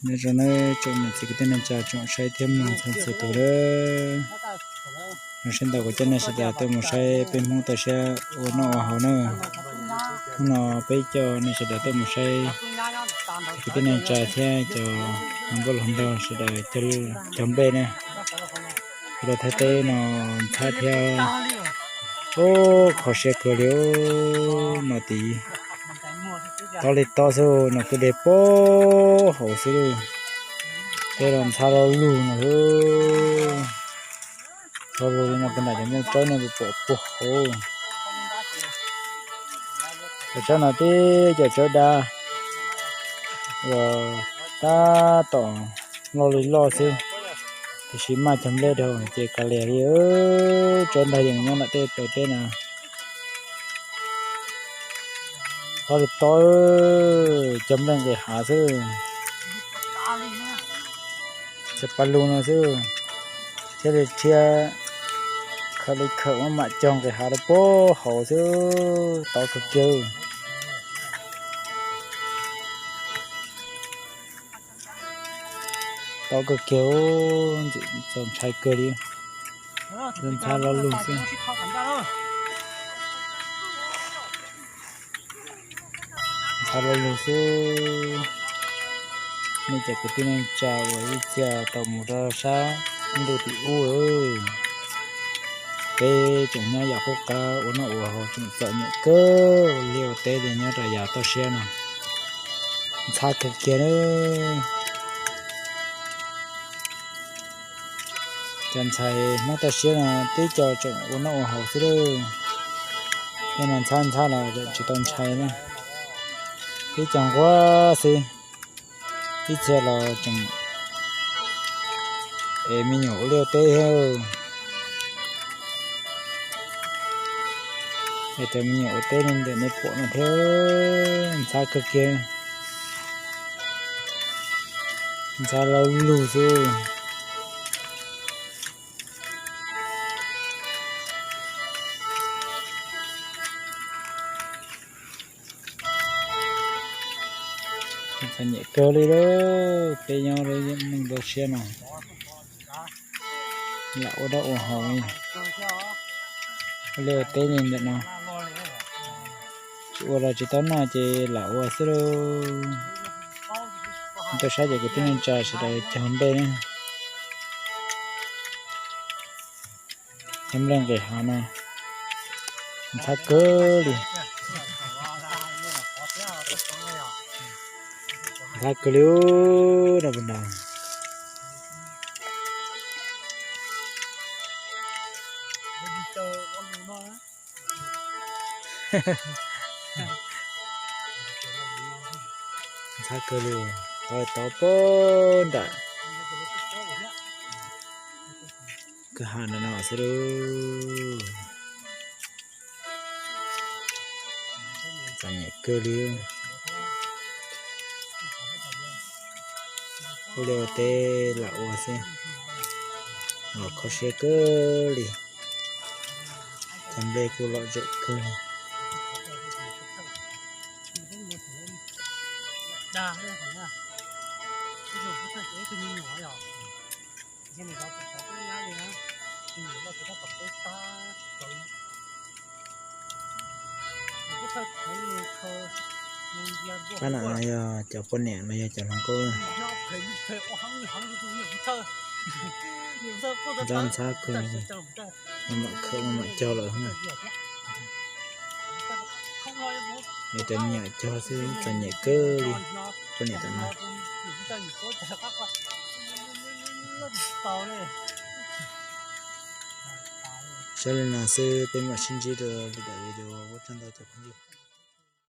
Nyob zoo nawb tsoom niam txiv kwv tij neej tsa tsoom saib thiab mloog txhua txhua tus nawb. Zoo siab ntau kuv coj nej sawv daws tuaj mus saib peb Hmoob toj siab ua noj ua haus nawb. Hnub no peb coj nej sawv daws tuaj mus saib kwv tij neej tsa thiab cov hluas nkauj hluas nraug sawv daws cog nplej na. Los Thaib teb no ntxhab thiab, ub, kho siab kawg li no tid. Tob li tob xwb, no kwj deg puag hauv xwb. Teb los ntxhab lo lug no, lo lug li no puag nram cov nplooj tsawb no puag hauv. Cov tsawb no tib cov tsawb dab uas tab tom loj li loj xwb, tiam sis maj cog nplej dhau ces kav liam li. Tsawb ntag yeej nyob nram tej tau teb no. Tob li tob, cog nplej nqis hav xwb. Cov pa lug no xwb, thiaj li thiab khawm li khawm mam cog nqis hav rau puag hauv xwb, tob kawg kiag. Tob kawg kiag, txaus ntshai kawg li. Ntxhab lo lug xwb. Ntxhab lo lug xwb. Nej cov kwv tij neej tsa uas ib txhia tau mus rau sab ntuj tim ub, peb tseem nyob yam qub qab ua noj ua haus tseem txom nyem kawg li ua teb li nyob rau yav toj siab no. Ntxhab kawg kiag nawb. Cov ntxhais Hmoob toj siab no tib co tseem ua noj ua haus xwb lauj. Tej no ntxhab ntxhab los tsis tau ntshai na. Tib co nquag xwb, ib txhia los tseem es me nyuam ua liaj ua teb thiab. Es cov me nyuam ua teb li ntawm nej pom no thiab, ntxhab kawg kiag. Ntxhab lo lug xwb. Txom nyem kawg li lauj, peb nyob lub neej toj siab no lam ua dab ua haus li, ua liaj ua teb li ntawm no. Tsis ua los tsis tau noj ces lam ua xwb lauj. Tuaj saib cov kwv tij neej tsa sawv daws cog nplej na. Cog nplej nqis hav no, ntxhab kawg li. Ntxhab kawg li ub no puag nrad. Ntxhab kawg li, tau tau puag nram kwj ha no no xwb lauj. Txom nyem kawg li. Ua liaj ua teb lam ua xwb, los kho siab kawg li. Cov nplej kuj lom zem kawg li. Pab no yog cov poj niam no yog cov hluas nkauj. Ntxhab ntxhab kawg, mam khawm mam cog lawm na. Yog cov me nyuam cog xwb txom nyem kawg li, poj niam tam no. Saib li no xwb peb mam sib ntsib rau lwm daim video, ua tsaug ntau cov phooj ywg.